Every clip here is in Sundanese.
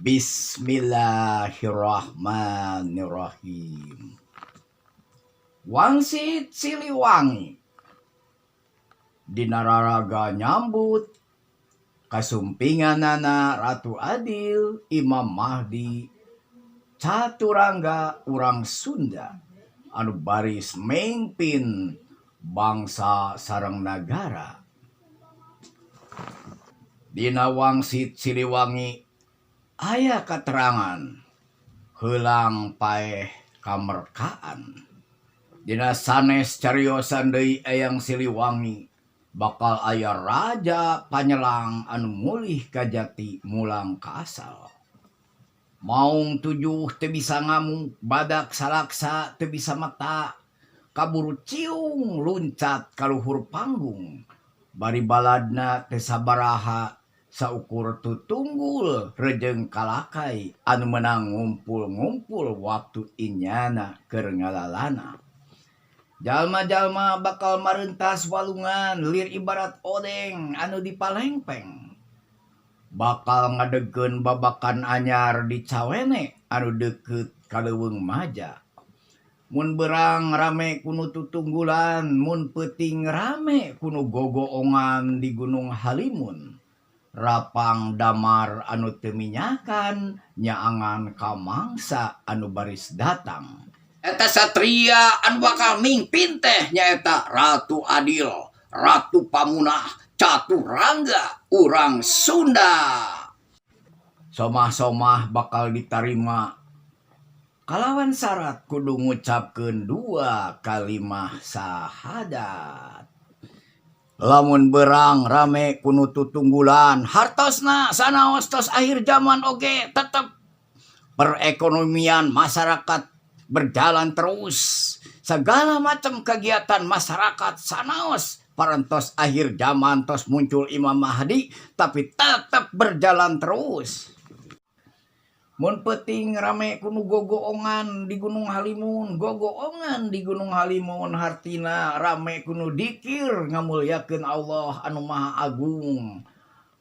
Bismillahirrahmanirrahim. Wangsit Siliwangi dina raraga nyambut kasumpinganana Ratu Adil, Imam Mahdi, Caturangga urang Sunda anu baris mingpin bangsa sareng nagara. Dina Wangsit Siliwangi aya katerangan heulang paeh kamerkaan. Dina sanes cariosan deui Eyang Siliwangi, bakal aya raja panyelang anu mulih ka jati, mulang ka asal. Maung tujuh teu bisa ngamuk, badak salaksa teu bisa meta, kaburu ciung luncat ka luhur panggung, bari baladna teu sabaraha, saukur tutunggul rejeung kalakai anu meunang ngumpul-ngumpul waktu inyana keur ngalalana. Jalma-jalma bakal marentas walungan lir ibarat odeng anu dipalengpeng. Bakal ngadegkeun babakan anyar di Cawene anu deukeut ka Leuweung Maja. Mun beurang rame ku nu tutunggulan, mun peuting rame ku nu gogoongan di Gunung Halimun. Rapang damar anu teu minyakan nyaangan ka mangsa anu baris datang. Eta satria anu bakal mingpin teh nyaeta Ratu Adil, Ratu Pamunah, Caturangga urang Sunda. Somah-somah bakal ditarima kalawan syarat kudu ngucapkeun dua kalimah syahadat. Lamun beurang rame ku nu tutunggulan, hartosna sanaos tos akhir zaman oge tetep perekonomian masyarakat berjalan terus. Segala macam kegiatan masyarakat sanaos parantos akhir zaman, tos muncul Imam Mahdi, tapi tetap berjalan terus. Mun peuting rame ku nu gogoongan di Gunung Halimun, gogoongan di Gunung Halimun hartina rame ku nu dikir ngamulyakeun Allah anu Maha Agung.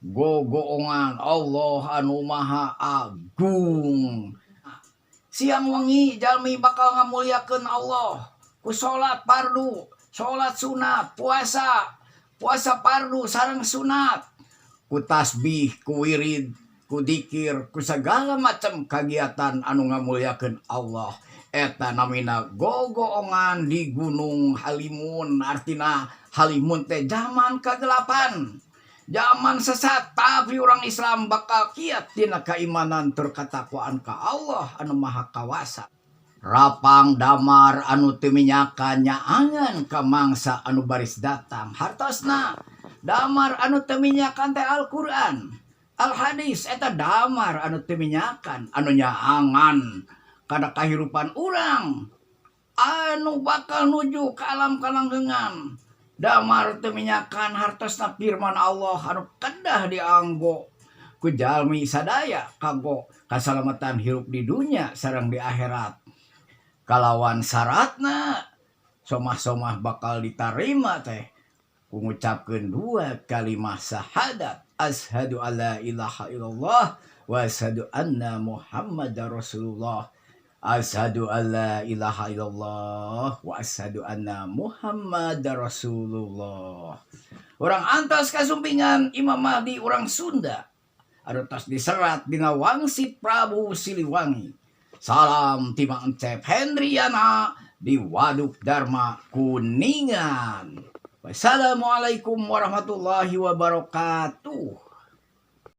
Gogoongan Allah anu Maha Agung. Siang wengi jalmi bakal ngamulyakeun Allah ku salat fardu, salat sunat, puasa, puasa fardu sareng sunat, ku tasbih, ku wirid, ku dikir, ku segala macam kegiatan anu ngamulyakeun Allah. Eta namina gogoongan di Gunung Halimun. Artina Halimun teh zaman kegelapan, zaman sesat, tapi orang Islam bakal kiat tina keimanan tur katakwaan ka Allah anu Maha Kawasa. Rapang damar anu teu minyakan nyaangan ka mangsa anu baris datang. Hartosna damar anu teu minyakan teh Al-Qur'an, Al Hadis. Eta damar anu teu minyakan anu nyaangan kana kahirupan urang anu bakal nuju ke alam kalanggengan. Damar teu minyakan hartosna firman Allah anu kedah dianggo ku jalmi sadaya kanggo kasalamatan hirup di dunia sareng di akhirat. Kalawan syaratna somah-somah bakal ditarima teh ku ngucapkeun dua kalimah syahadat, asyhadu alla ilaha illallah wa asyhadu anna Muhammadar Rasulullah. Asyhadu alla ilaha illallah wa asyhadu anna Muhammadar Rasulullah. Urang antos kasumpingan Imam Mahdi urang Sunda anu tos diserat dina Wangsit Prabu Siliwangi. Salam ti Mang Encep Hendriana di Waduk Dharma Kuningan. Wassalamualaikum warahmatullahi wabarakatuh.